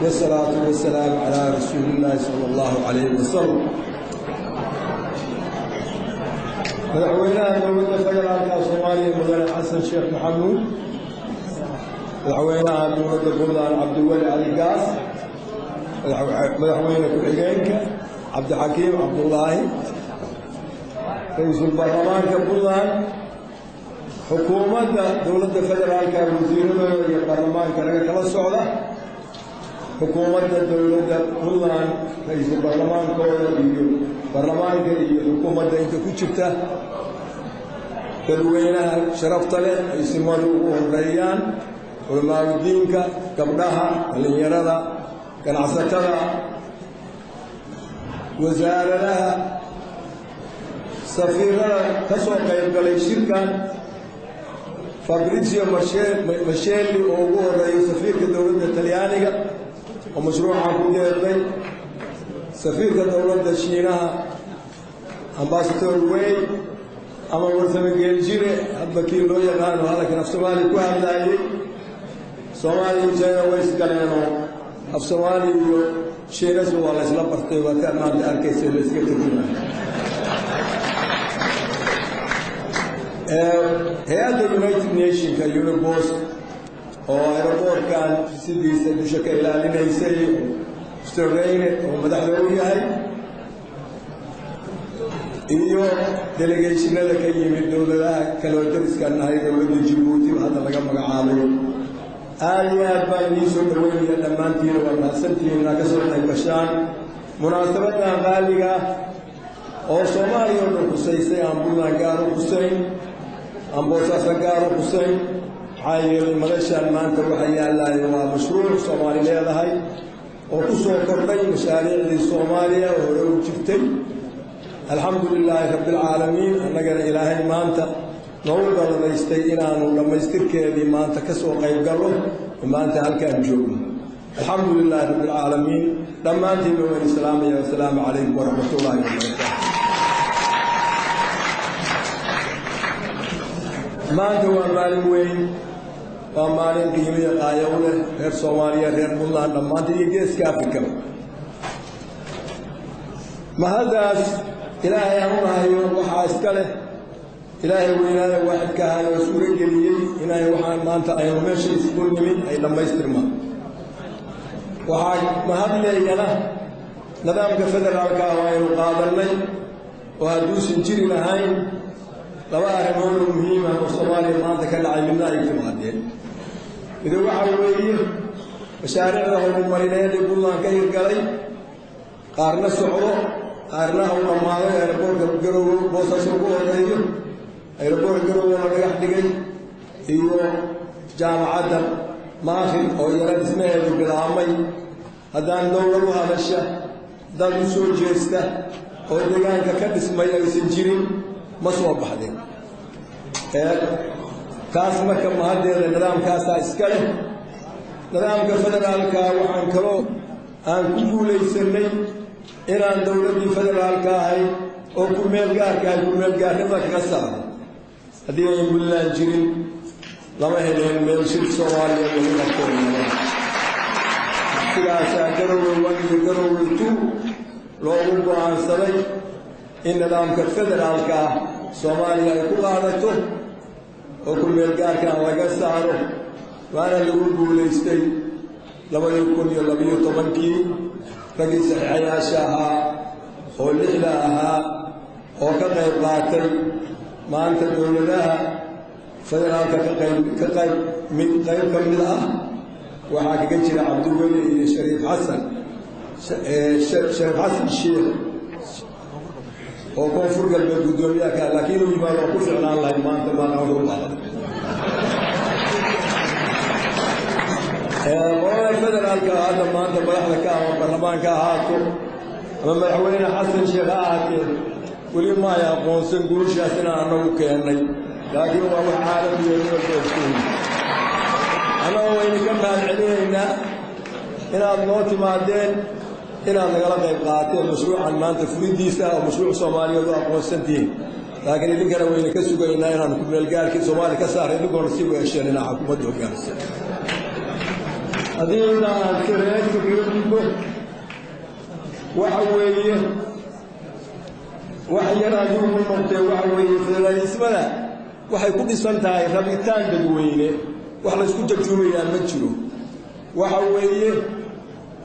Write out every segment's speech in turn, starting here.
والصلاة والسلام على رسول الله صلى الله عليه وسلم. Madaxweynaha Dowladda Federaalka Soomaaliya, Mudane Xasan Sheekh Maxamuud, madaxweynaha Dowladda Puntland, Cabdiweli Cali Gaas, madaxweyne ku-xigeenka Cabdixakiim Cabdulaahi, ra-iisul baarlamaanka Puntland, xukuumadda Dowladda Federaalka, wasiiradooda iyo baarlamaanka naga kala socda, xukuumadda Dowladda Puntland, ra-iisul baarlamaankooda iyo baarlamaanka iyo xukuumadda inta ku jirta, dadweynaha sharafta leh ay simadu ugu horeeyaan, culamaadudiinka, gabdhaha, dhallinyarada, ganacsatada, wasaaradaha, safiirada ka soo qayb galay shirkan, Fabrizio Macheli oo ugu horeeyo safiirka dowladda Talyaaniga oo mashruucan ku deeqay, safiirka dowladda Shiinaha, Ambassador Wey ama Warsame Geeljire, hadba kii loo yaqaano, hadalkan af Soomaali ku hadlaayey. Soomaaliya iyo China way isgaleenoo af Soomaali iyo Shiinas waa la isla bartay, waa ka maanta arkaysa la iska turjumay. Hay-adda United Nationka Unipost oo aeroboortkan sidiisa dusha ka ilaalinaysay, Mr Reyne oo madaxda u yahay, iyo delegationada ka yimid dowladaha kaloo dariska nahay, dowladda Jibuuti hadda laga magacaabayo, aada iyo aad baan idiin soo dhaweynaya dhammaantiina. Waa mahadsantihiin inaa ka soo qayb gashaan munaasabadan qaaliga oo Soomaaliya oo dhan khusaysay, aan Puntland gaar u khusayn, aan Boosaaso gaar u khusayn. Maxaa yeelay madashaan maanta waxa yaallaayo waa mashruuc Soomaali leedahay oo ku soo kordhay mashaariicdii Soomaaliya oo hore u jirtay. Alxamdu lilaahi rabbialcaalamiin, annagana Ilaahay maanta noogu galladaystay inaanu dhammaystirkeedii maanta ka soo qayb gallo oo maanta halkaan joogno. Alxamdu lilaahi rabbialcaalamiin. Dhammaantiinba waan islaamaya. Wasalaamu calaykum waraxmat ullaahi wabarakaatu. Maanta waa maalin weyn, waa maalin qiimiya qaayo u leh reer Soomaaliya, reer Puntland dhammaanta iyo Geeska Afrikaba. Mahaddaas Ilaahay aan u nahayo waxaa iska leh Ilaahay weynaada waaxidka ahaa oo suuro geliyey inay waxaan maanta aynu meesha isku nimid ay dhammaystirmaan. Waxaa mahadleeyana nidaamka federaalka ah oo aynu qaadannay, oo hadduusan jiri lahayn laba arrimood oo muhiima oo Soomaaliya maanta ka dhacay midna ay timaadeen. Mid waxa weeye mashaariicda horumarineed ee Puntland ka hirgalay, qaarna socdo, qaarna u dhammaaday, aeroboortka Garowe Boosaaso ugu horeeyo, aeroboortka Garowe la dhagax dhigay, iyo jaamacadda Maakhir oo iyana dhismaheedu bilaabmay. Haddaan dowlad u hadasha, dad u soo jeesta oo deegaanka ka dhismay aysan jirin, ma soo baxdeen taas. Marka mahaddeeda nidaamkaasaa iska leh, nidaamka federaalka. Waxaan kaloo aan ku guulaysanay inaan dowladdii federaalka ahay oo ku meel gaarka ahay ku meel gaarnimada kaga saarno. Haddii ayn Puntland jirin, lama heleen meel shir Soomaaliya lagu qabto. Sidaasaa Garowe 1 iyo Garowe 2 loogu go'aansaday in nidaamka federaalka ah Soomaaliya ay ku qaadato oo ku meel gaarkan laga saaro, waana lagu guulaystay 2012-kii. Raggii saxiixayaasha ahaa oo lixda ahaa oo ka qayb qaatay maanta dowladaha federaalka ka qayb mid qayb ka mid ah waxaa kaga jira Cabdiweli iyo Shariif Xasan, Shariif Xasan Sheekh oo Koonfur Galbeed guddoomiyaha ka, laakiin inuu yimaado oo ku ficnaan lahayd maanta maana wuxuu u qaaday. Qolada federaalka hadda maanta madaxda ka ama baarlamaanka ahaato ama madaxweyne Xasan Sheekh ha ahaatee, weli ma ay aqoonsan guushaas inaan annagu keennay, laakiin waa wax caalamiyo nimalka ogsoon. Annagu waynu ka mahad celinaynaa inaad noo timaadeen, inaad nagala qayb qaateen mashruucan maanta fulidiisa oo mashruuc Soomaaliyeed u aqoonsantihiin, laakiin idinkana wayna ka sugaynaa inaan kumeelgaarkii Soomaaliya ka saaray, idinkoona si u hesheen inaa xukuumadda hogaamisa. Haddii intaa aan federaalka kaga gudbo, waxa weeye wax yar haddii ugu noqtee, waxa weeye federaalismada waxay ku dhisan tahay rabitaan dadweyne. Wax laysku jajuubayaa ma jiro. Waxa weeye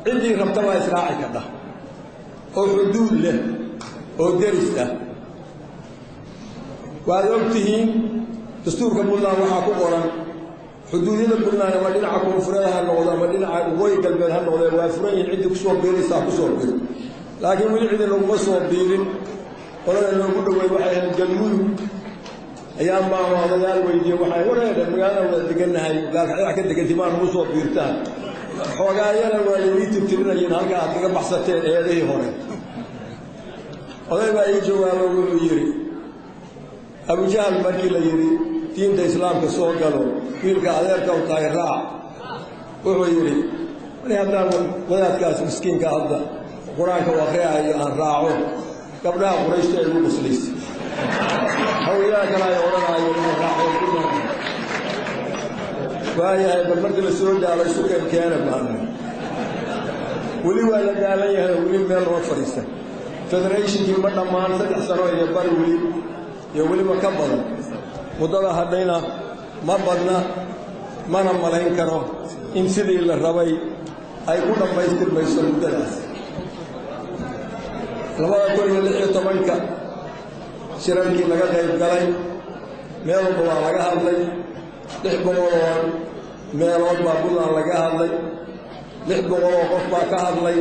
ciddii rabta baa israaci kadha oo xuduud leh oo deris ah. Waad og tihiin dastuurka Puntland waxaa ku qoran xuduudyada Puntland, ama dhinaca koonfureed ha noqdo ama dhinaca waqooyi galbeed ha noqdee, waa furan yihin. Ciddii kusoo biiraysaa kusoo biirto, laakiin weli cidi laguma soo biirin. Qolada noogu dhowey waxay ahayd Galmudug. Ayaan baan odayaal weydiiye, waxay wareedha magaalada wada degannahay, gaalkacyax ka deganti maa nagu soo biirtaan? Xoogaayana waa laynii tirtirinayeen halka aad kaga baxsateen eedihii hore. Oday baa ii jawaabo, wuxuu yidhi: Abujahal markii la yidhi diinta islaamka soo galo, wiilka adeerka u tahay raac, wuxuu yidhi: mani haddaan wadaadkaas miskiinka hadda qur-aanka u akhriyaayo aan raaco, gabdhaha Qurayshta ay ugu qoslaysa, hawlaha kale ay odhanaayo inuu raaco. Waayahay, bal markii la soo daalo isu keenkeena baanu. Weli waa la daalan yahay oo weli meel lama fadhiisan. Federationkii ma dhammaan, 3 sano iyo bari weli iyo weliba ka badan muddada hadhayna ma badna, mana malayn karo in sidii la rabay ay ku dhammaystirmayso muddadaas. 2016-ka shirarkii laga qayb galay meel walba waa laga hadlay. 600 oo meelood baa Puntland laga hadlay, 600 oo qof baa ka hadlay.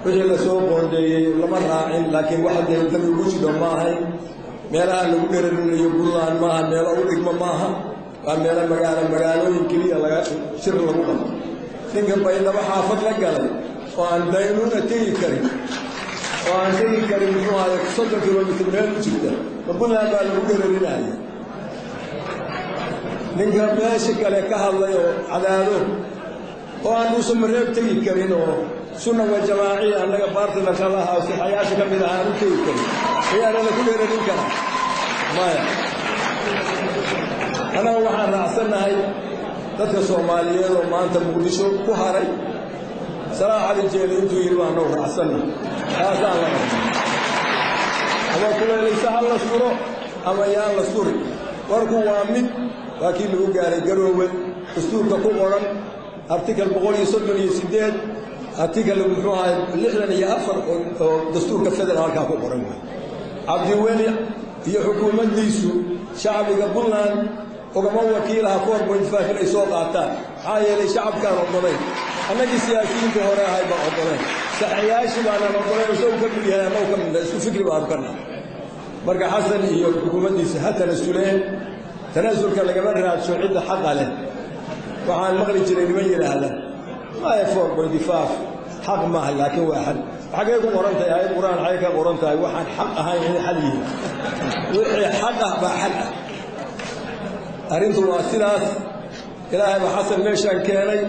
Wixii la soo qoondeeyey lama raacin, laakiin waxa dee dan ugu jidho ma ahayn. Meelaha lagu dherarinayo Puntland maaha, meelo u dhigmo maaha, waa meelo magaalo magaalooyin keliya laga shir lagu qabto. Ninka Baydhabo xaafad la galay oo aan Daynuuna tegi karin oo aan tegi karin, muxuu ahaye, 30 kilomitir meel u jirta, ma Puntland baa lagu dherarinaya? Ninka meesha kale ka hadlay oo Cadaado oo aan uusan Mareeb tegi karin oo Sunna wa Jamaaciya annaga baartina kalaha sixayaasha ka mid ah aan u tegi karin, ayaana la ku dheerarin karaa? Maya. Annaga waxaan raacsannahay dadka Soomaaliyeed oo maanta Muqdisho ku haray. Salaax Cali Jeele intuu yidhi baa annagu raacsanna, taasaan la qabna. Ama kuleelaysa ha la suro ama yaan la suri, warku waa mid. Waa kii lagu gaaray Garoowe, dastuurka ku qoran article 138, article muxuu ahay 64 oo dastuurka federaalkaa ku qoran wey. Cabdiweli iyo xukuumaddiisu shacbiga Puntland ugama wakiilaha 4.5 inay soo qaataan. Maxaa yeelay shacabkaan oggolayn, annagii siyaasiyiinta hore ahay baan oggolayn, saxayaashii baanaan oggolayn, isagu ka mid yahay, annagu ka midna, isku fikri baanu ka nahay. Marka Xasan iyo xukuumaddiisa ha tanasuleen. Tanaasulka lagama raadsho cidda xaqa leh. Waxaan maqli jiray niman yidhaahda: maya, 4.5 xaq maaha, laakiin waa xal. Xaggay ku qoran tahay aayad qur-aan? Xaggay ka qoran tahay waxaan xaq ahayn inay xal yihiin? Wixii xaq ah baa xal ah. Arrintu waa sidaas. Ilaahay baa Xasan meeshaan keenay,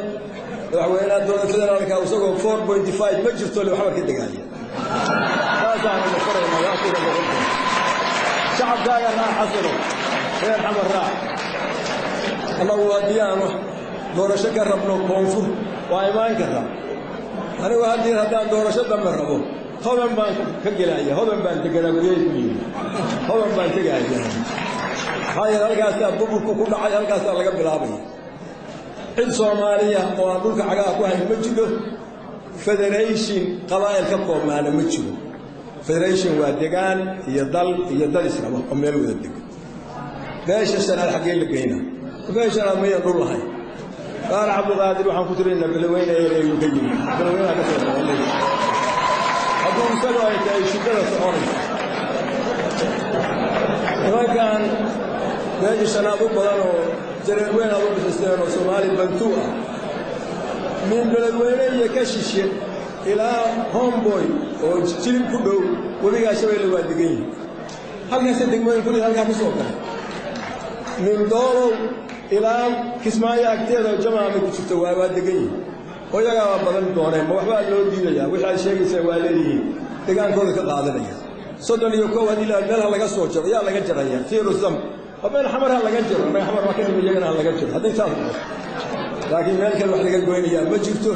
madaxweynaha dowladda federaalka, isagoo 4.5 ma jirto le waxba ka degaaya. Saasaanu farayna waasiga noqonta. Shacabkaaga raac, Xasano, reer Xamar raac. Annagu haddii aanu doorasho ka rabno koonfur waa imaan karraa. Anigu haddii haddaan doorasho dambe rabo, Hodan baan ka gelaya. Hodan baan deganaa, guryahay ku yimi, Hodan baan tegaya. Maxaa yeele halkaasaa burburku ku dhacay, halkaasaa laga bilaabaya. Cid Soomaaliya oo aan dhulka cagaha ku hayn ma jiro, federation qabaa'il ka koobnaana ma jiro. Federation waa degaan iyo dal iyo dad israba oo meel wada degan. Beesha shanaad xaggee la geynaa? Beesha shanaad mayan dhul lahayn. Baar Cabdiqaadir waxaan ku tiraynaa Beledweyne ereeyuu ka yimi, Beledweynaha ka soo qabanay. Hadduu isagu ay tahay shidada soconaysa, nimankan beesha shanaad u badan oo jareerweyn aad u bixisteen oo Soomaali Bantuu ah, min Beledweyne iyo ka shishe ilaa Homeboy oo Jilib ku dhow, webigaa Shabeelle waa degan yihin. Halkaasa degmooyin kulli halkaa ku soo galay, min Doolow ilaa Kismaayo agteeda oo Jamaama ku jirto waa degan yihin oo iyagaa waa badan dooneen. Ma waxbaa loo diidayaa? Wixii aad sheegaysaa waa leeyihiin, degaankooda ka qaadanaya. 31 haddii la meel ha laga soo jaro, yaa laga jaraya? Siru sam waa meel Xamar ha laga jaro. Annaga Xamar waa ka nimi, iyagana ha laga jaro hadday saas noqoto. Laakiin meel kale wax laga goynayaa ma jirto.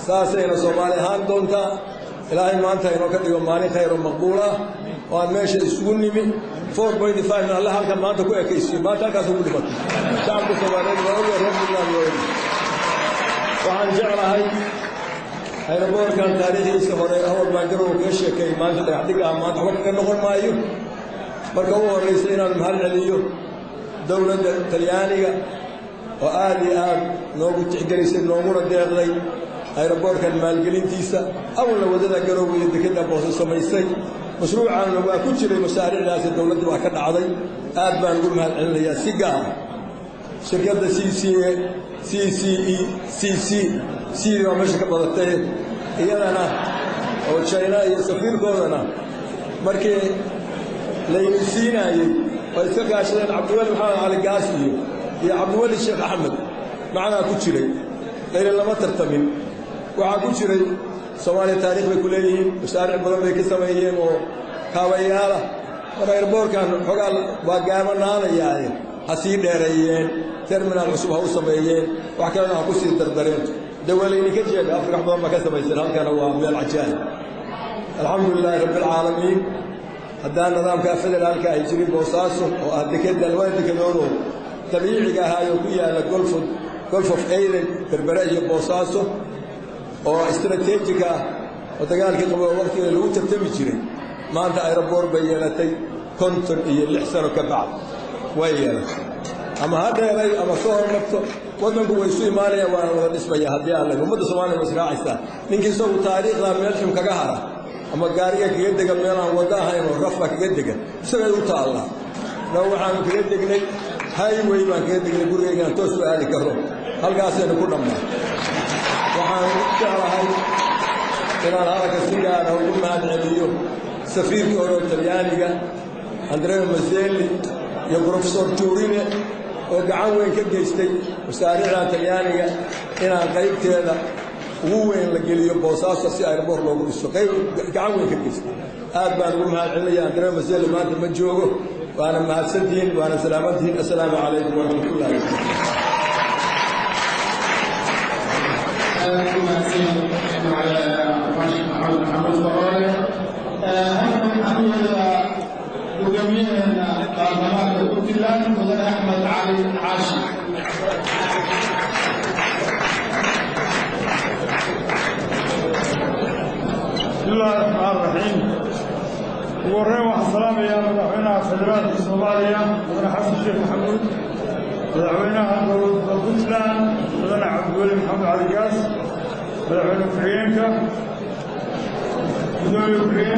Saasayna Soomaali ahaan doontaa. Ilaahay maanta inoo ka dhigo maalin khayr oo maqbuul ah oo aan meesha isugu nimi. 4.5 alle halkan maanta ku ekaysiyo, maanta halkaas ugu dhimatay shacabka Soomaaliyeed waa ogyahay, reer Puntland waa ogyahay. Waxaan jeclahay ayraboorkan taariikhdiisa hore awal baan garow kaga sheekeeyey. Maanta dhagaxdhig ah maanta waxba kaga noqon maayo. Marka ugu horraysa inaan mahad celiyo dowladda Talyaaniga oo aad iyo aad noogu tixgelisay, nooguna deeqday ayraboorkan maalgelintiisa. Awalna waddada Garowe iyo dekedda Boose samaysay, mashruucaanna waa ku jiray mashaariicdaasi, dowladda waa ka dhacday. Aad baan ugu mahad celinayaa si gaara shirkadda C C A C C E C C C waa meesha ka badatay iyadana oo China iyo safiirkoodana markii layni siinaayey oo iska kaashadeen Cabdiweli Maxamed Cali Gaas iyo Cabdiweli Sheekh Axmed. Macnaa ku jiray layna lama tartamin. Waxaa ku jiray Soomaaliya taarikh bay ku leeyihiin, mashaariic badan bay ka sameeyeen oo kaabayaala. Mar airboorkan xoogaa waa gaabanaanayaaye ha sii dheereeyeen, terminal cusub ha u sameeyeen, wax kalena ha ku sii dardareen. Dee waa laydinka jeeda, Afrika wax badan baa ka samaysan, halkana waa meel cajaa'ib. Alxamdu lilaahi rabbi alcaalamiin. Haddaan nidaamka federaalka ay jirin, Boosaaso oo ah dekeda labada dekedoodoo dabiiciga ahaayoo ku yaalla Gulf of Aden, Berbere iyo Boosaaso oo istaraatiijig ah oo dagaalkii qabo waqtiga lagu tartami jiray, maanta aeroboor bay yeelatay. 56 sano ka bacd way yeelatay. Ama ha dheeray ama soo hormarto, waddanku way isu imaanayaan, waana wada dhismaya haddii aan lahayn. Ummadda Soomaaliya way israacaysaa. Ninkii isagu taariikhda meel xun kaga hara ama gaariga kaga dega meel aan waddo ahayn oo rafa kaga dega, isagay u taallaa. Na waxaanu kaga degnay highway baan kaga degnay, gurigaygaan toos u aadi karo, halkaasaynu ku dhammaa. Waxaan jeclahay inaan hadalka si gaara ugu mahad celiyo safiirkii hore oo Talyaaniga Andrea Maselli iyo Professor Tuurine oo gacan weyn ka geystay mashaariicdan Talyaaniga inaan qaybteeda ugu weyn la geliyo Boosaaso si airboor loogu dhiso, qayb gacan weyn ka geystay. Aad baan ugu mahad celinaya. Andrea Maselli maanta ma joogo. Waana mahadsantihiin, waana salaamantihiin. Assalaamu calaykum waraxmatullahi Aad u mahadsan Maxamed Maxamuud Faroole. Halkan waxaan u yeerayaa guddoomiyaheena baarlamaanka Puntland, Mudane Axmed Cali Caashi. Bismi illaahi raxmaan raxiim. Ugu horreyn waxaan salaamayaa madaxweynaha federaalka Soomaaliya, Mudane Xasan Sheekh Maxamuud, madaxweynaha dowladda Puntland, Mudane Cabdiweli Maxamed Cali Gaas, madaxweyne ku-xigeenka, gudoomiye ku-xigeen